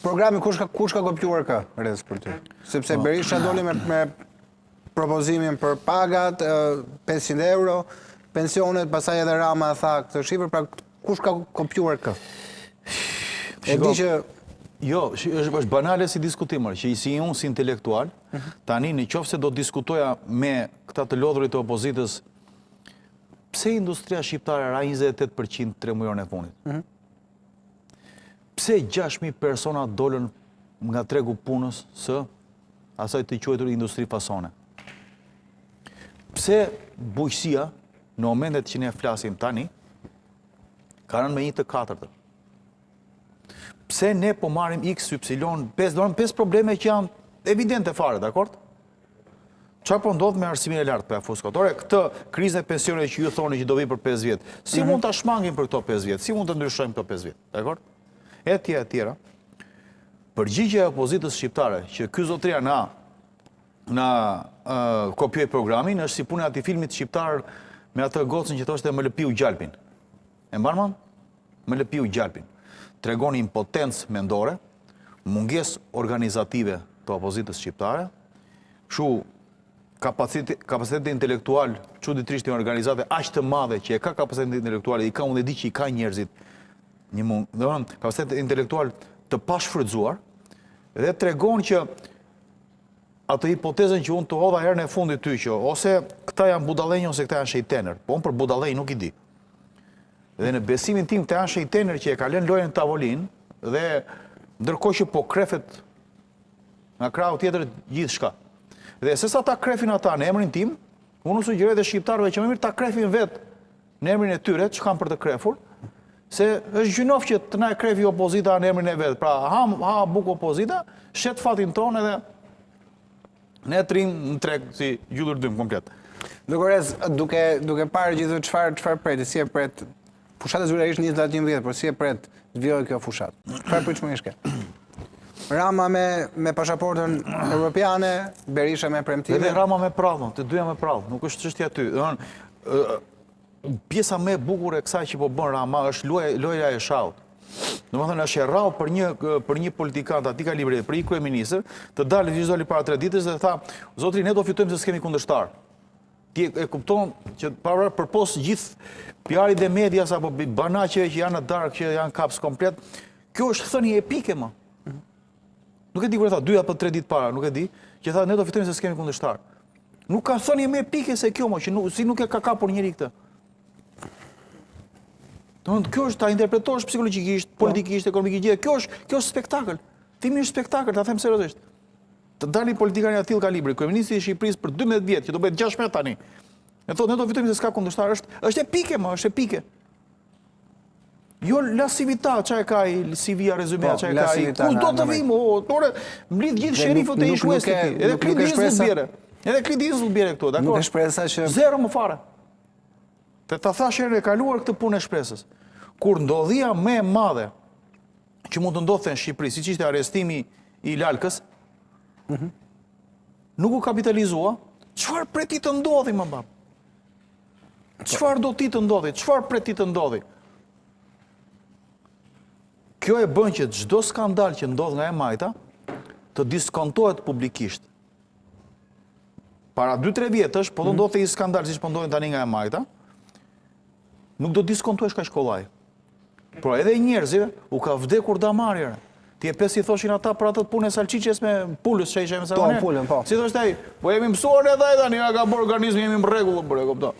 Programi kush ka kush ka kopjuar kë, Rez për ty? Sepse Po. Berisha doli me me propozimin për pagat, 500 euro, pensionet, pastaj edhe Rama tha këtë shifër, pra kush ka kopjuar kë? E di që Jo, është është banale si diskutim, që si unë si intelektual, tani në qoftë se do diskutoja me këta të lodhurit të opozitës, pse industria shqiptare ra 28% 3 mujorin e fundit? Pse 6.000 persona dolën nga tregu punës së asaj të quajtur industri fasone? Pse bujqësia, në momentet që ne flasim tani, ka rënë me 1/4? Pse ne po marrim X, Y, 5, do 5 probleme që janë evidente fare, dakord? Çfarë po ndodh me arsimin e lartë, po ja fus kot? Ore, këtë krizën e pensioneve që ju thoni që do vi për 5 vjet, si mund ta shmangim për këto 5 vjet? Si mund të ndryshojmë këto 5 vjet? Dakord? E tjera, e tjera. Përgjigja e opozitës shqiptare që ky zotria na kopjoi programin është si puna e atij filmit shqiptar me atë gocën që thoshte "Më lëpiu gjalpin". E mban mend? "Më lëpiu gjalpin". Tregon impotencë mendore, mungesë organizative të opozitës shqiptare, kështu kapaciteti intelektual, çuditërisht një organizate aq të madhe që e ka kapacitetin intelektual, i ka, unë e di që i ka njerëzit, një mund, do të thënë, kapacitet intelektual të pashfrytzuar, dhe tregon që atë hipotezën që unë të hodha herën e fundit ty që ose këta janë budallenj ose këta janë shejtener, po unë për budallenj nuk i di. Dhe në besimin tim këta janë shejtener që e ka lënë lojën në tavolinë dhe ndërkohë që po krefet nga krahu tjetër gjithçka. Dhe se sa ta krefin ata në emrin tim, unë u sugjeroj dhe shqiptarëve që më mirë ta krefin vetë në emrin e tyre, që kanë për të krefur, se është gjynof që të na e krefi opozita në emrin e vetë. Pra, ha, ha buk opozita, shet fatin tonë edhe ne të rrim në treg si gjyllur dym komplet. Dukorez, duke parë gjithë çfarë pret, si e pret fushata zyrtarisht nis datë 11, por si e pret të vijojë kjo fushatë? Çfarë pritshmërish ke? Rama me pasaportën europiane, Berisha me premtime. Edhe Rama me prallë, të dyja me prallë, nuk është çështja aty. Domethënë, pjesa më e bukur e kësaj që po bën Rama është loja e shahut. Domethënë është e rrallë për një politikan të atij kalibri, për një kryeministër, të dalë siç doli para 3 ditësh dhe tha: "Zotri, ne do fitojmë se s'kemi kundërshtar." Ti e kupton që para përpos gjithë PR-it dhe medias apo banaqeve që janë në darkë, që janë kaps komplet, kjo është thënie epike më. Nuk e di kur e tha, 2 apo 3 ditë para, nuk e di, që tha: "Ne do fitojmë se s'kemi kundërshtar." Nuk ka thënie më epike se kjo më, që nuk, si nuk e ka kapur njeri këtë. Domethënë, kjo është ta interpretosh psikologjikisht, politikisht, ekonomikisht, kjo është spektakël. Thimi është spektakël, ta them seriozisht. Të dali politikani atij kalibri, kryeministri i Shqipërisë për 12 vjet, që do bëhet 16 tani. E thotë: "Ne do fitojmë se s'ka kundërshtar", është epike më, është epike. Jo La Civita, ça e ka i CV-a, rezumea, ça e La ka i. Civita Ku do të në vim, o, tore, mblidh gjithë Dhe sherifët e ish nuk Westit. Edhe nuk Clint e Eastwood bjere. Edhe Clint Eastwood bjere këtu, dakor? Nuk e shpresa që Zero më fare. Të ta thash herën e kaluar këtë punë e shpresës. Kur ndodhia më e madhe që mund të ndodhte në Shqipëri, siç ishte arrestimi i Lalkës, nuk u kapitalizua, çfarë preti të ndodhi më bab? Çfarë do ti të ndodhi? Çfarë preti të ndodhi? Kjo e bën që çdo skandal që ndodh nga e majta të diskontohet publikisht. Para 2-3 vjetësh, po do ndodhte një skandal siç po ndodhin tani nga e majta, nuk do diskontohesh kaq kollaj. Por edhe njerëzve u ka vdekur damari. Re. Ti e pe si thoshin ata për atë punë e salçiçes me pulës që ishe me Po, pulën, po. Si thoshte ai, po jemi mësuar ne, tha, tani na ka bërë organizmi, jemi në rregull, bërë, e kupton.